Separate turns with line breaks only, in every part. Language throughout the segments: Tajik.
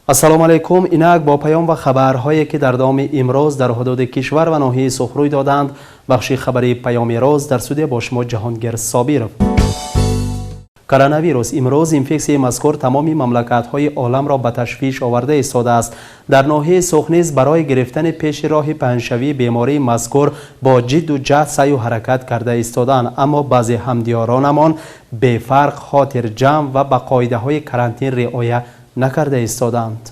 Ассалому алайкум. Инак бо паём ва хабарҳое ки дар давоми имрӯз дар ҳудуди кишвар ва ноҳияи Суғд рӯй доданд, бахши хабарии паёми рӯз дар студия бо шумо Ҷаҳонгир Собиров. Коронавирус. Имрӯз инфексияи мазкур тамоми мамлакатҳои оламро ба ташвиш оварда истодааст. Дар ноҳияи Суғд низ барои гирифтани пеши роҳи паҳншавии бемории мазкур бо ҷидду ҷаҳд саъю ҳаракат карда истодаанд, аммо баъзе ҳамдиёронамон бефарқ, хотирҷамъ ва ба қоидаҳои карантин риоя накарда истодаанд.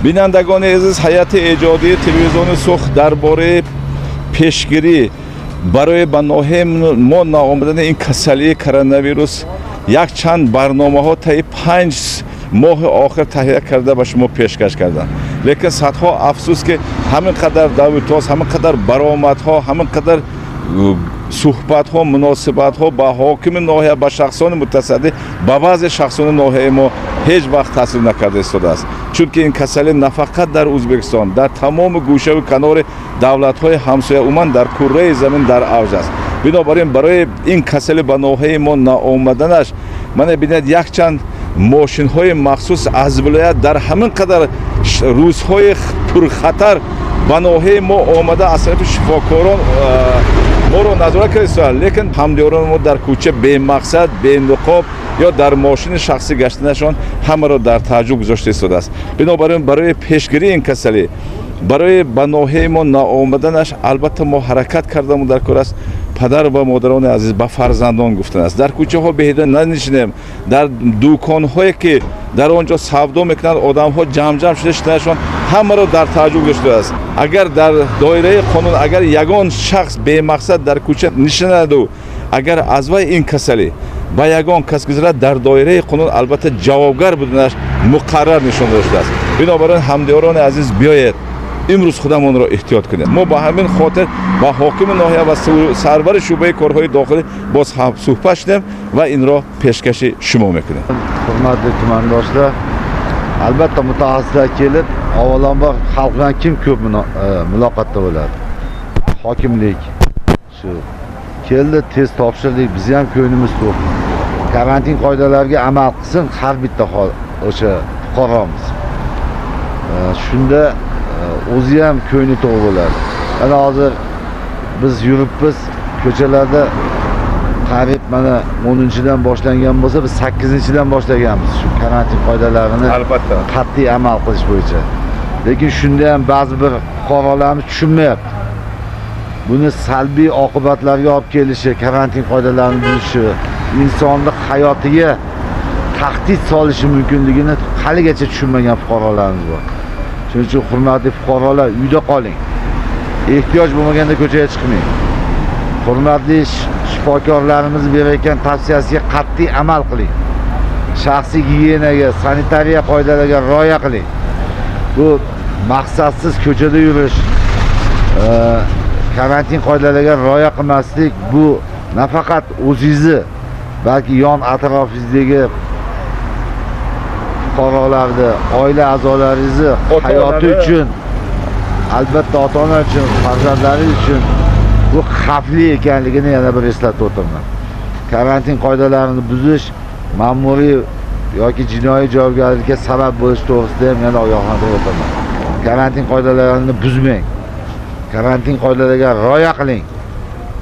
Бинандагони азиз, ҳайати эҷодии телевизиони Суғд дар бораи пешгирӣ барои ба ноҳияи мо наомадани ин касалии коронавирус якчанд барномаҳо таи 5 моҳи охир таҳия карда ба шумо пешкаш карданд. Лекин садҳо афсӯс, ки ҳамин қадар давитоз, ҳамин қадар баромадҳо, ҳамин қадар суҳбатҳо, муносибатҳо ба ҳокими ноҳия, ба шахсони мутасаддӣ, ба баъзе шахсони ноҳияи мо ҳеҷ вақт таъсир накарда истодааст. Чунки ин касалӣ на фақат дар Ӯзбекистон, дар тамоми гӯшаву канори давлатҳои ҳамсоя, умуман дар курраи замин дар авҷ аст. Бинобар ин барои ин касалӣ ба ноҳияи мо наомаданаш, мана бинед, якчанд мошинҳои махсус аз вилоят дар ҳамин қадар рӯзҳои пурхатар ба ноҳияи мо омада, аз тарафи шифокорон моро назорат карда истодаанд. Лекин ҳамдиёрони мо дар кӯча бемақсад, бениқоб ё дар мошини шахсӣ гаштанашон ҳамаро дар тааҷҷуб гузошта истодааст. Бинобар ин барои пешгирии ин касалӣ, барои ба ноҳияи мо наомаданаш, албатта, мо ҳаракат кардамо дар кор аст. Падар ва модарони азиз, ба фарзандон гуфтан аст: дар кӯчаҳо беҳида нанишинем, дар дуконҳое ки дар он ҷо савдо мекунанд, одамҳо ҷамъ-ҷамъ шуда шиданашон ҳамаро дар тааҷҷуб гузоштааст. Агар дар доираи қонун, агар ягон шахс бемақсад дар кӯча нишинаду агар аз вай ин касалӣ ба ягон кас гузарад, дар доираи қонун албатта ҷавобгар буданаш муқаррар нишон дода шудааст. Бинобар ин, ҳамдиёрони азиз, биёед, имрӯз худамонро эҳтиёт кунем. Мо ба ҳамин хотир ба ҳокими ноҳия ва сарвари шӯъбаи корҳои дохилӣ боз ҳамсуҳбат шудем ва инро пешкаши шумо мекунем.
Hurmatli tumandoshlar, albatta, mutaxassislar kelib, avvalambor xalq bilan kim ko'p muloqotda bo'ladi? Hokimlik. Shu keldi, test topshirdik, bizni ham ko'nglimiz to'q. Karantin qoidalariga amal qilsin har bitta o'sha fuqaromiz. Shunda o'zi ham ko'ngli to'q bo'ladi. Mana hozir biz yuribmiz ko'chalarda, qariyb mana 10-dan boshlangan bo'lsa, biz 8-dan boshlaganmiz shu karantin qoidalarini qat'iy amal qilish bo'yicha. Lekin shunda ham ba'zi bir fuqarolarimiz tushunmayapti. Buni salbiy oqibatlarga olib kelishi, karantin qoidalarini buzishi, insonni hayotiga tahdid solishi mumkinligini haligacha tushunmagan fuqarolarimiz bor. Shuning uchun, hurmatli fuqarolar, uyda qoling. Ehtiyoj bo'lmaganda ko'chaga chiqmang. Hurmatli shifokorlarimiz berayotgan tavsiyasiga qat'iy amal qiling. Shaxsiy gigiyenaga, sanitariya qoidalariga rioya qiling. Bu maqsadsiz ko'chada yurish, karantin qoidalariga rioya qilmaslik bu nafaqat o'zingizni, balki yon atrofingizdagi fuqarolarni, oila a'zolaringizni
Ota-onani-
hayoti uchun, albatta, ota ona uchun, farzandlari uchun bu xavfli ekanligini yana bir eslatib o'taman. Karantin qoidalarini buzish ma'muriy yoki jinoiy javobgarlikka sabab bo'lishi to'g'risida ham yana ogohlantirib o'taman. Karantin qoidalarini buzmang. Karantin qoidalariga rioya qiling.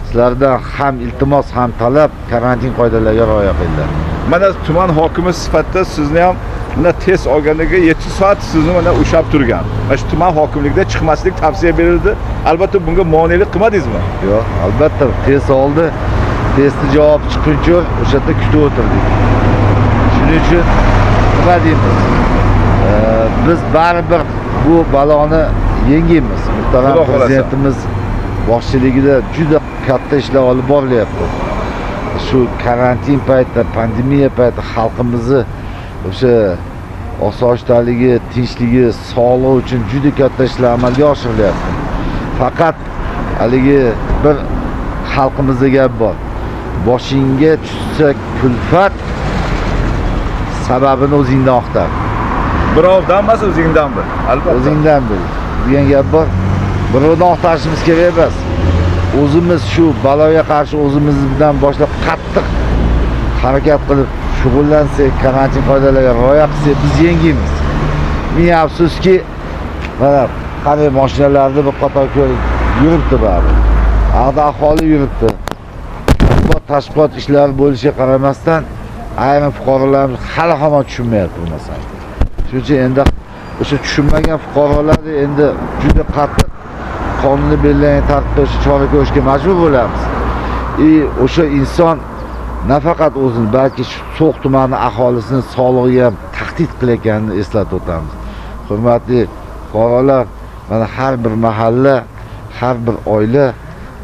Sizlardan ham iltimos, ham talab: karantin qoidalariga rioya qilinglar.
Mana tuman hokimi sifatida sizni ham mana test olganiga 7 soat sizni mana ushlab turgan. Mana shu tuman hokimligida chiqmaslik tavsiya berildi. Albatta, bunga monelik qilmadingizmi?
Yo'q, albatta, test oldi. Testni javobi chiqquncha o'sha yerda kutib o'tirdik. Shuning uchun nima deymiz? Biz baribir bu baloni yengimiz. Muhtaram
Xudo xohlasa.
prezidentimiz boshchiligida juda Katta ishlar olib borilyapti. Shu karantin paytida, pandemiya paytida xalqimizni o'sha osoyishtaligi, tinchligi, sog'lig'i uchun juda katta ishlar amalga oshirilyapti. Faqat haligi bir xalqimizda gap bor. Boshingga tushsa kulfat, sababini o'zingdan axtar.
Birovdan emas, o'zingdan bil. Albatta.
O'zingdan bil degan gap bor. Birovdan axtarishimiz kerak emas. O'zimiz shu baloga qarshi o'zimizdan boshlab qattiq harakat qilib shug'ullansak, karantin qoidalariga rioya qilsak, biz yengiymiz. Ming afsuski, mana qarang, mashinalarni bir qator ko'rib yuribdi baribir. Ag'da aholi yuribdi. Tashqi ishlari bo'lishiga qaramasdan ayrim fuqarolarimiz hali hamon tushunmayapti bu masalani. Shuning uchun endi o'sha tushunmagan fuqarolarni endi juda qattiq qonunda belgilangan tartibda o'sha chora ko'rishga majbur bo'lamiz. O'sha inson nafaqat o'zini, balki So'x tumani aholisini sog'lig'iga ham tahdid qilayotganini eslatib o'tamiz. Hurmatli fuqarolar, mana har bir mahalla, har bir oila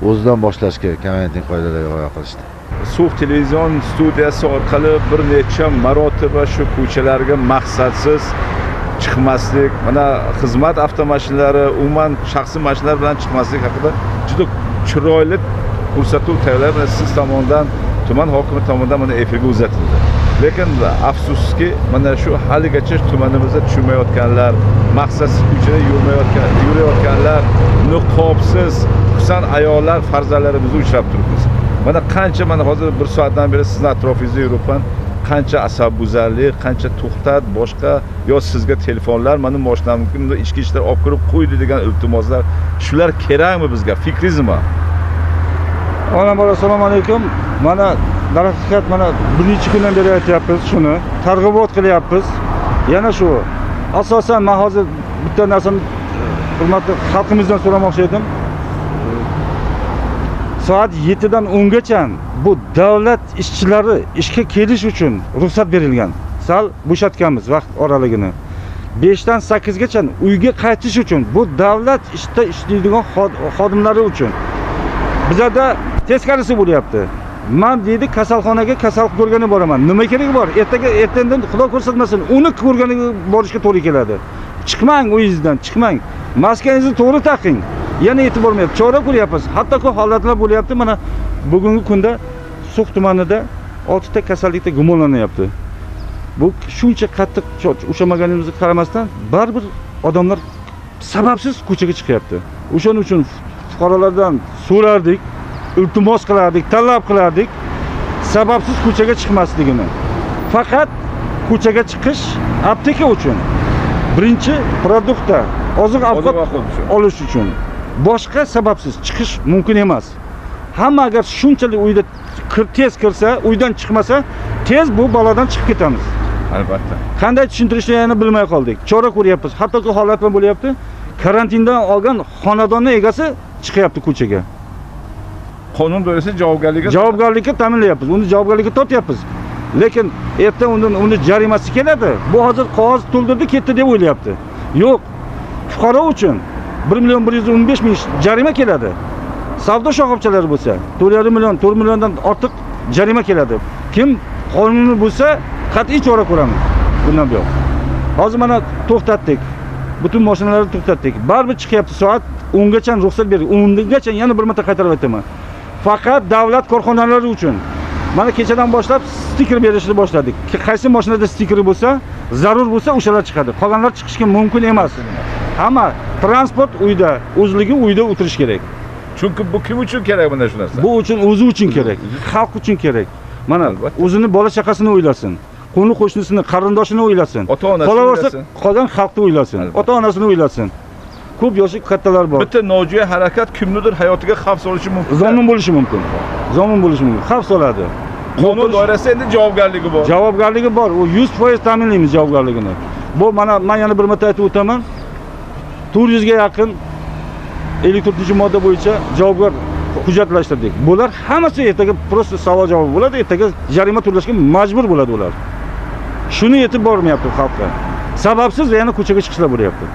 o'zidan boshlash kerak karantin qoidalariga rioya qilishni.
So'x televizion studiyasi orqali bir necha marotaba shu ko'chalarga maqsadsiz chiqmaslik, mana xizmat avtomashinalari, umuman shaxsiy mashinalar bilan chiqmaslik haqida juda chiroyli ko'rsatuv tayyorlab, mana siz tomonidan, tuman hokimi tomonidan mana efirga uzatildi. Lekin afsuski, mana shu haligacha tumanimizda tushunmayotganlar, maqsadsiz ko'chada yurayotganlar, niqobsiz, xususan ayollar, farzandlarimizni uchrab turibmiz. Mana qancha, mana hozir bir soatdan beri sizni atrofingizda yuribman, qancha asabbuzarlik, qancha to'xtat, boshqa yo sizga telefonlar, mana mashinamni ichki ishlar olib kirib qo'ydi degan iltimoslar, shular kerakmi bizga? Fikringiz nima?
Avvalambor assalomu alaykum. Mana darhaqiqat mana bir necha kundan beri aytyapmiz shuni, targ'ibot qilyapmiz. Yana shu asosan men hozir bitta narsani hurmatli xalqimizdan so'ramoqchi edim. Soat 7 dan 10 gacha bu davlat ishchilari ishga kelish uchun ruxsat berilgan. Sal bo'shatganmiz vaqt oralig'ini. 5 dan 8 gacha uyga qaytish uchun bu davlat ishda ishlaydigan xodimlari uchun. Bizlarda teskarisi bo'lyapti. Men deydi kasalxonaga kasal ko'rgani boraman. Nima keragi bor? Ertaga ertandan Xudo ko'rsatmasin, uni ko'rganiga borishga to'g'ri keladi. Chiqmang uyingizdan, chiqmang. Maskangizni to'g'ri taqing. Yana yetib bormayapti. Chora ko'ryapmiz. Hatto ko'p holatlar bo'lyapti. Mana bugungi kunda So'x tumanida 6 ta kasallikda gumonlanyapti. Bu shuncha qattiq ushlamaganimizga qaramasdan baribir odamlar sababsiz ko'chaga chiqyapti. O'shaning uchun fuqarolardan so'rardik, iltimos qilardik, talab qilardik sababsiz ko'chaga chiqmasligini. Faqat ko'chaga chiqish apteka uchun, birinchi produktda oziq-ovqat olish uchun. Boshqa sababsiz chiqish mumkin emas. Hamma agar shunchalik uyda tez kirsa, uydan chiqmasa, tez bu balodan chiqib ketamiz.
Albatta.
Qanday tushuntirishni yana bilmay qoldik. Chora ko'ryapmiz. Hattoki holatlar bo'lyapti. Karantindan olgan xonadonning egasi chiqyapti ko'chaga.
Qonun doirasida javobgarlikka
Javobgarlikka ta'minlayapmiz. Uni javobgarlikka tortyapmiz. Lekin erta undan uni jarimasi keladi. Bu hozir qog'oz to'ldirdi, ketdi deb o'ylayapti. Yo'q. Fuqaro uchun 1 million 115 ming jarima keladi. Savdo shoxobchalari bo'lsa, 4,5 million, 4 milliondan ortiq jarima keladi. Kim qonunni bo'lsa, qat'iy chora ko'ramiz bundan buyoq. Hozir mana to'xtatdik. Butun mashinalarni to'xtatdik. Baribir chiqyapti. Soat 10 gacha ruxsat berdik. 10 gacha yana bir marta qaytarib aytaman. Faqat davlat korxonalari uchun. Mana kechadan boshlab stiker berishni boshladik. Qaysi mashinada stikeri bo'lsa, zarur bo'lsa o'shalar chiqadi. Qolganlar chiqishga mumkin emas. Hamma transport uyda, o'zligi uyda o'tirish kerak.
Chunki bu kim uchun kerak mana shu narsa?
Bu uchun o'zi uchun kerak, xalq uchun kerak. Mana o'zini bola chaqasini o'ylasin. Qo'ni qo'shnisini, qarindoshini o'ylasin.
Ota-onasini
Qolaversa
o'ylasin.
Qolgan xalqni o'ylasin. Ota-onasini o'ylasin. Ko'p yoshi kattalar bor.
Bitta nojo'ya harakat kimnidir hayotiga xavf solishi mumkin.
Zomin bo'lishi mumkin. Zomin bo'lishi mumkin. Xavf soladi.
Qonun doirasida endi javobgarligi bor.
Javobgarligi bor. U 100% ta'minlaymiz javobgarligini. Bu mana men yana bir marta aytib o'taman. 400 ga yaqin 54-modda bo'yicha javobgar hujjatlashtirdik. Bular hammasi ertaga prosta savol javob bo'ladi, ertaga jarima to'lashga majbur bo'ladi ular. Shuni yetib bormayapti xalqqa. Sababsiz yana ko'chaga chiqishlar bo'lyapti.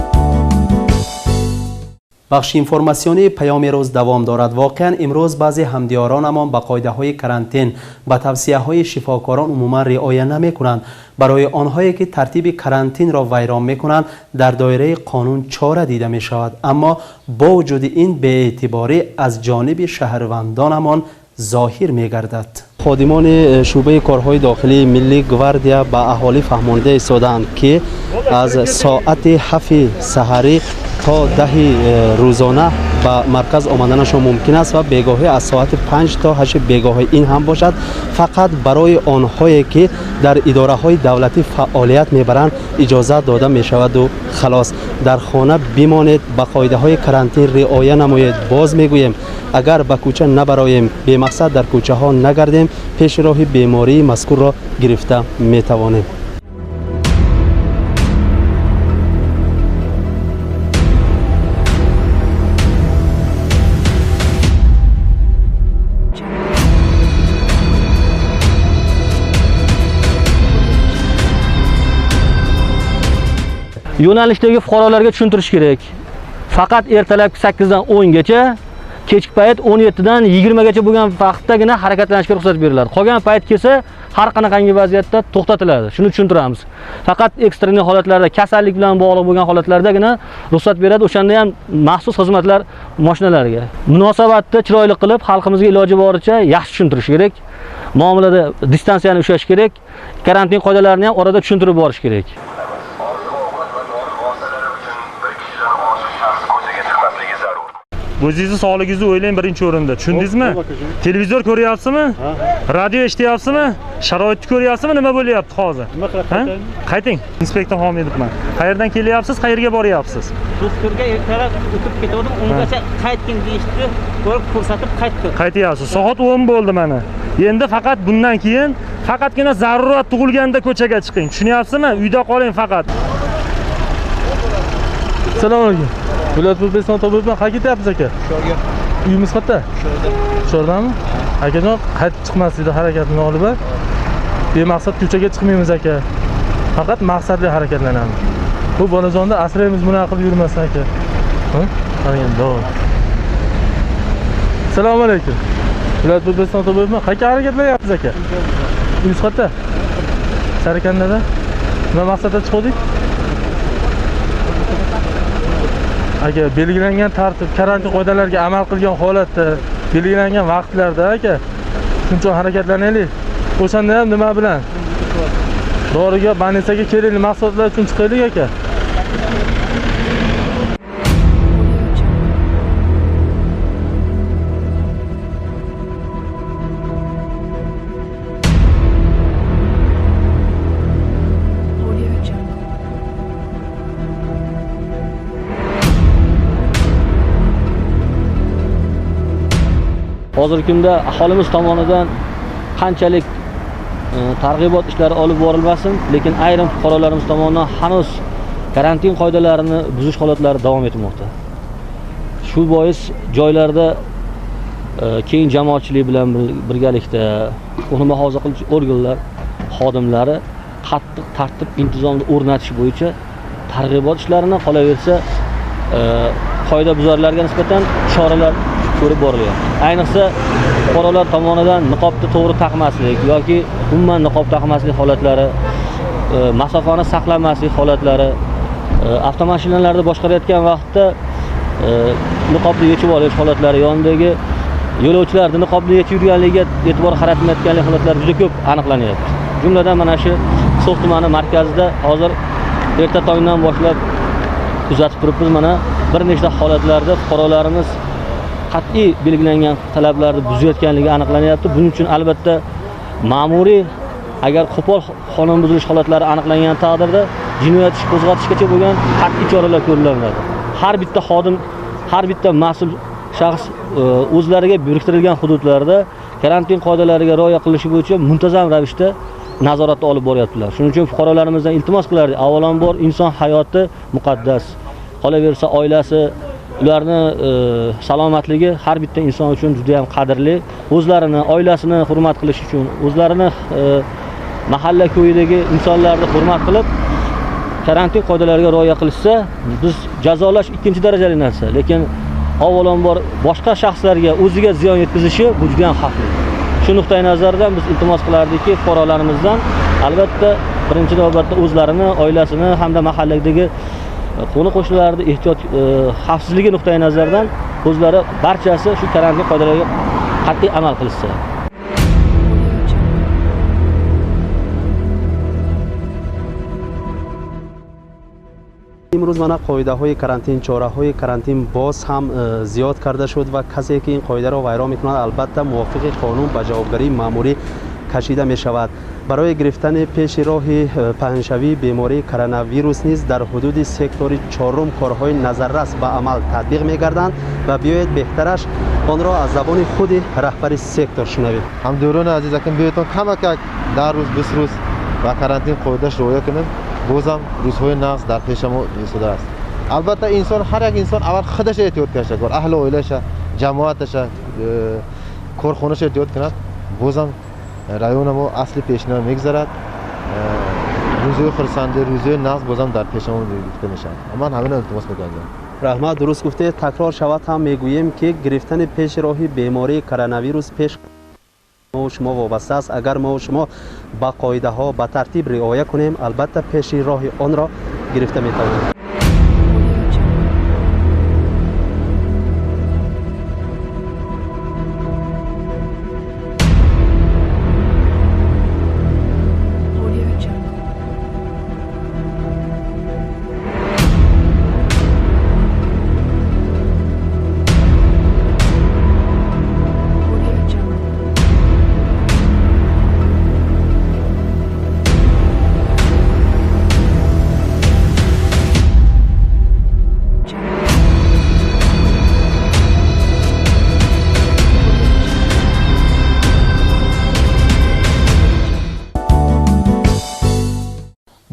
Бахши информатсионии Паёми рӯз давом дорад. Воқеан имрӯз баъзе ҳамдиёронамон ба қоидаҳои карантин, ба тавсияҳои шифокорон умуман риоя намекунанд. Барои онҳое ки тартиби карантинро вайрон мекунанд, дар доираи қонун чора дида мешавад. Аммо бо вуҷуди ин беэътиборӣ аз ҷониби шаҳрвандонамон зоҳир мегардад. Ходимони шӯъбаи корҳои дохилии Миллӣ Гвардия ба аҳолӣ фаҳмонида истодаанд, ки аз соати 7 саҳарӣ то 10 рӯзона ба марказ омаданашон мумкин аст ва бегоҳӣ аз соати 5 то 8 бегоҳӣ. Ин ҳам бошад фақат барои онҳое ки дар идораҳои давлатӣ фаъолият мебаранд иҷозат дода мешаваду халос. Дар хона бимонед, ба қоидаҳои карантин риоя намоед. Боз мегӯем, агар ба кӯча набароем, бемақсад дар кӯчаҳо нагардем, пеши роҳи бемории мазкурро гирифта метавонем.
Yo'nalishdagi fuqarolarga tushuntirish kerak. Faqat ertalabki 8 dan 10 gacha, kechki payt 17 dan 20 gacha bo'lgan vaqtdagina harakatlanishga ruxsat beriladi. Qolgan payt kelsa, har qanaqangi vaziyatda to'xtatiladi. Shuni tushuntiramiz. Faqat ekstremli holatlarda, kasallik bilan bog'liq bo'lgan holatlardagina ruxsat beradi. O'shanda ham maxsus xizmatlar mashinalariga. Munosabatni chiroyli qilib, xalqimizga iloji boricha yaxshi tushuntirish kerak. Muomalada distansiyani ushlash kerak. Karantin qoidalarini ham orada tushuntirib borish kerak.
O'zingizni sog'ligingizni o'ylang birinchi o'rinda. Tushundingizmi? Televizor ko'ryapsizmi? Radio eshityapsizmi? Sharoitni ko'ryapsizmi? Nima bo'lyapti hozir?
Nima qilib qaytaymi?
Qayting. Inspektor Homidovman. Qayerdan kelyapsiz? Qayerga boryapsiz?
Do'stlarga ertalab o'tib ketgandim, ungacha qaytgin deyishdi. Ko'rib ko'rsatib qaytdim.
Qaytyapsiz. Soat 10 bo'ldi mana. Endi faqat bundan keyin faqatgina zarurat tug'ilganda ko'chaga chiqing. Tushunyapsizmi? Uyda qoling faqat.
Assalomu alaykum. Viloyat O'zbekiston to'poldan qayerga ketyapmiz aka? Shorga. Uyimiz qayerda? Shorda. Shordami? Akajon, qaytib chiqmaslikda harakatini olib, bemaqsad ko'chaga chiqmaymiz aka. Faqat maqsadli harakatlanamiz. Bu bolajonni asraymiz, bunaqa qilib yurmasin aka. Ha? Qarang, to'g'ri. Assalomu alaykum. Viloyat O'zbekiston to'poldan qayerga harakatlanyapmiz aka? Uyimiz qayerda? Sarakandada. Nima maqsadda chiqdik? Aka, belgilangan tartib, karantin qoidalariga amal qilgan holatda, belgilangan vaqtlarda aka, shuncha harakatlanaylik. O'shanda ham nima bilan? Doriga, больницаga kerakli mahsulotlar uchun chiqaylik aka.
Hozirgi kunda aholimiz tomonidan qanchalik targ'ibot ishlari olib borilmasin, lekin ayrim fuqarolarimiz tomonidan hanuz karantin qoidalarini buzish holatlari davom etmoqda. Shu bois joylarda keng jamoatchilik bilan birgalikda huquqni muhofaza qiluvchi organlar xodimlari qattiq tartib intizomni o'rnatish bo'yicha targ'ibot ishlarini, qolaversa qoidabuzarlarga nisbatan choralar ko'rib borilyapti. Ayniqsa fuqarolar tomonidan niqobni to'g'ri taqmaslik yoki umuman niqob taqmaslik holatlari, masofani saqlamaslik holatlari, avtomashinalarni boshqarayotgan vaqtda niqobni yechib olish holatlari, yonidagi yo'lovchilarni niqobni yechib yurganligiga e'tibor qaratmayotganlik holatlari juda ko'p aniqlanyapti. Jumladan mana shu So'x tumani markazida hozir erta tongdan boshlab kuzatib turibmiz. Mana bir nechta holatlarda fuqarolarimiz qat'iy belgilangan talablarni buzayotganligi aniqlanyapti. Buning uchun albatta ma'muriy, agar qo'pol qonun buzilish holatlari aniqlangan taqdirda jinoyat ishi qo'zg'atishgacha bo'lgan qat'iy choralar ko'riladi. Har bitta xodim, har bitta mas'ul shaxs o'zlariga biriktirilgan hududlarda karantin qoidalariga rioya qilishi bo'yicha muntazam ravishda nazoratni olib boryaptilar. Shuning uchun fuqarolarimizdan iltimos qilardik, avvalambor inson hayoti muqaddas, qolaversa oilasi, ularni salomatligi har bitta inson uchun juda ham qadrli. O'zlarini, oilasini hurmat qilish uchun, o'zlarini mahalla ko'yidagi insonlarni hurmat qilib, Karantin qoidalariga rioya qilishsa, biz jazolash ikkinchi darajali narsa, lekin avvalambor boshqa shaxslarga o'ziga ziyon yetkazishi bu juda ham xavfli. Shu nuqtai nazardan biz iltimos qilardikki, fuqarolarimizdan albatta birinchi navbatda o'zlarini, oilasini hamda mahalladagi qo'ni-qo'shnilarni ehtiyot xavfsizligi nuqtai nazaridan o'zlari barchasi shu karantin qoidalariga qat'iy amal qilishsa.
Имрӯз мана қоидаҳои карантин, чораҳои карантин боз ҳам зиёд карда шуд ва касе ки ин қоидаро вайрон мекунад, албатта мувофиқи қонун ба ҷавобгарии маъмурӣ кашида мешавад. Барои гирифтани пеши роҳи паҳншавии бемории коронавирус низ дар ҳудуди сектори чорум корҳои назаррас ба амал татбиқ мегарданд ва биёед беҳтараш онро аз забони худи раҳбари сектор шунавем.
Ҳамдӯрони азиз, акн биёедтон камакак 10 рӯз 20 рӯз ба карантин қоидааш риоя кунем, бозам рӯзҳои нағз дар пеша мо истодааст. Албатта инсон, ҳар як инсон аввал худаша эҳтиёт кунад, аҳли оилаша, ҷамоаташа, корхонаша эҳтиёт кунад, бозам района мо асли пешина мегузарад. Рӯзҳои хурсандӣ, рӯзҳои нағз бозам дар пеша мо гуфта мешавад. Ман ҳаминро илтимос мекардам.
Раҳмат, дуруст гуфтед. Такрор шавад ҳам мегӯем ки гирифтани пеши роҳи бемории коронавирус пеш мо шумо вобаста аст. Агар мо шумо ба қоидаҳо ба тартиб риоя кунем, албатта пеши роҳи онро гирифта метавонем.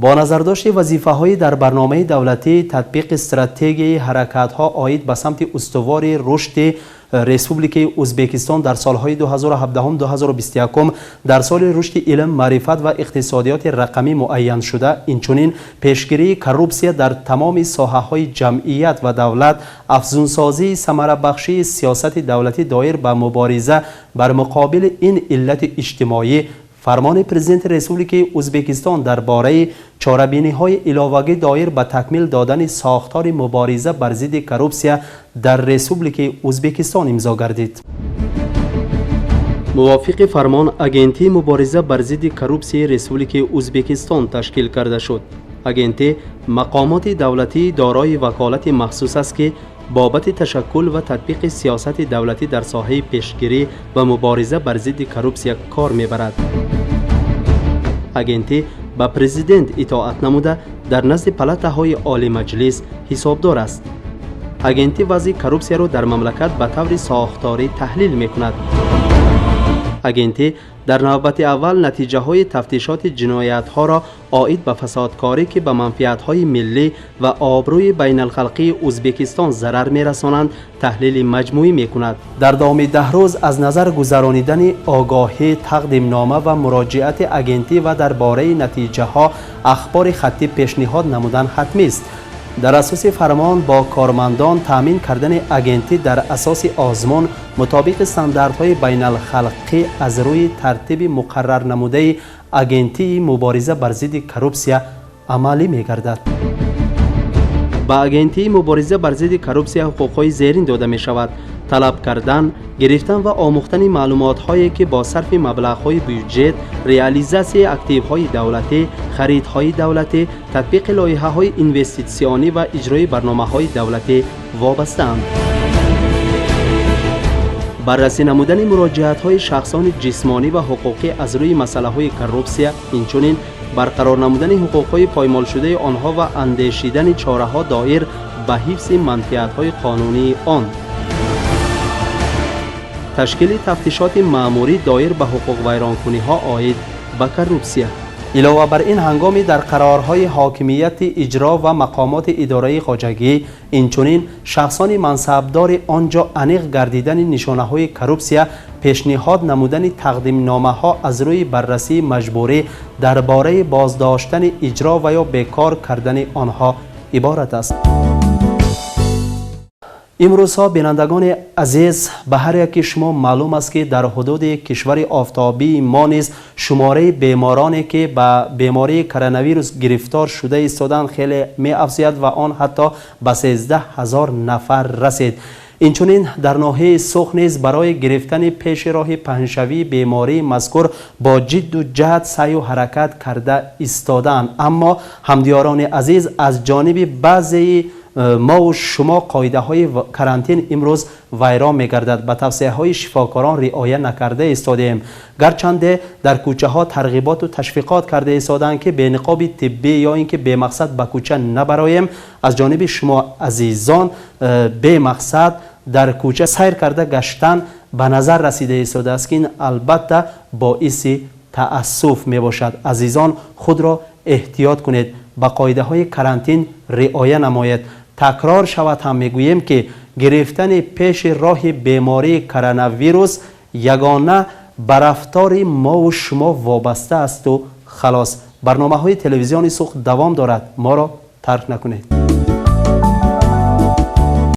Бо назардошти вазифаҳои дар барномаи давлатӣ татбиқи стратегияи ҳаракатҳо оид ба самти устувори рушди Республикаи Узбекистон дар солҳои 2017-2021 дар соли рушди илм, маърифат ва иқтисодиёти рақамӣ муайян шуда, инчунин пешгирии коррупсия дар тамоми соҳаҳои ҷамъият ва давлат, афзунсозии самарабахшии сиёсати давлатӣ доир ба мубориза бар муқобили ин иллати иҷтимоӣ, фармони президенти Республикаи Узбекистон дар бораи чорабиниҳои иловагӣ доир ба такмил додани сохтори мубориза бар зидди коррупсия дар Республикаи Узбекистон имзо гардид. Мувофиқи фармон, Агентии мубориза бар зидди коррупсияи Республикаи Узбекистон ташкил карда шуд. Агентӣ мақомоти давлатии дорои ваколати махсус аст ки бобати ташаккул ва татбиқи сиёсати давлатӣ дар соҳаи пешгирӣ ва мубориза бар зидди коррупсия кор мебарад. Агентӣ ба президент итоат намуда дар назди палатаҳои Олӣ Маҷлис ҳисобдор аст. Агентӣ вазъи коррупсияро дар мамлакат ба таври сохторӣ таҳлил мекунад. Агентӣ дар навбати аввал натиҷаҳои тафтишоти ҷиноятҳоро оид ба фасодкорӣ ки ба манфиатҳои миллӣ ва обрӯи байналхалқии Узбекистон зарар мерасонанд таҳлили маҷмӯӣ мекунад. Дар давоми 10 рӯз аз назар гузаронидани огоҳӣ, тақдимнома ва муроҷиати агентӣ ва дар бораи натиҷаҳо ахбори хаттӣ пешниҳод намудан ҳатмист. Дар асоси фармон бо кормандон таъмин кардани агентӣ дар асоси озмун мутобиқи стандартҳои байналхалқӣ аз рӯи тартиби муқаррарнамудаи агентии мубориза бар зидди коррупсия амалӣ мегардад. Ба агентии мубориза бар зидди коррупсия ҳуқуқҳои зерин дода мешавад: талаб кардан, гирифтан ва омӯхтани маълумотҳое ки бо сарфи маблағҳои бюҷет, реализатсияи активҳои давлатӣ, харидҳои давлатӣ, татбиқи лоиҳаҳои инвеститсионӣ ва иҷрои барномаҳои давлатӣ вобастаанд. Баррасӣ намудани муроҷиатҳои шахсони ҷисмонӣ ва ҳуқуқӣ аз рӯи масъалаҳои коррупсия, инчунин барқарор намудани ҳуқуқҳои поймолшудаи онҳо ва андешидани чораҳо доир ба ҳифзи манфиатҳои қонунии он. Ташкили тафтишоти маъмурӣ доир ба ҳуқуқвайронкуниҳо оид ба коррупсия. Илова бар ин, ҳангоми дар қарорҳои ҳокимияти иҷро ва мақомоти идораи хоҷагӣ, инчунин шахсони мансабдори он ҷо аниқ гардидани нишонаҳои коррупсия, пешниҳод намудани тақдимномаҳо аз рӯи баррасии маҷбурӣ дар бораи боздоштани иҷро ва ё бекор кардани онҳо иборат аст. Имрӯзҳо, бинандагони азиз, ба ҳар яки шумо маълум аст, ки дар ҳудуди кишвари офтобии мо низ шумораи бемороне, ки ба бемории коронавирус гирифтор шуда истоданд, хеле меафзояд ва он ҳатто ба 13 ҳазор нафар расид. Инчунин дар ноҳияи Суғд низ барои гирифтани пеши роҳи паҳншавии бемории мазкур бо ҷидду ҷаҳд саъю ҳаракат карда истодаанд. Аммо, ҳамдиёрони азиз, аз ҷониби баъзеи мову шумо қоидаҳои карантин имрӯз вайрон мегардад, ба тавсияҳои шифокорон риоя накарда истодем. Гарчанде дар кӯчаҳо тарғиботу ташвиқот карда истодаанд, ки бениқоби тиббӣ ё ин ки бемақсад ба кӯча набароем, аз ҷониби шумо азизон бемақсад дар кӯча сайр карда гаштан ба назар расида истодааст, ки ин албатта боиси таассуф мебошад. Азизон, худро эҳтиёт кунед, ба қоидаҳои карантин риоя намоед. Такрор шавад ҳам мегӯем, ки гирифтани пеши роҳи бемории коронавирус ягона ба рафтори мову шумо вобаста асту халос. Барномаҳои телевизиони Суғд давом дорад, моро тарк накунед.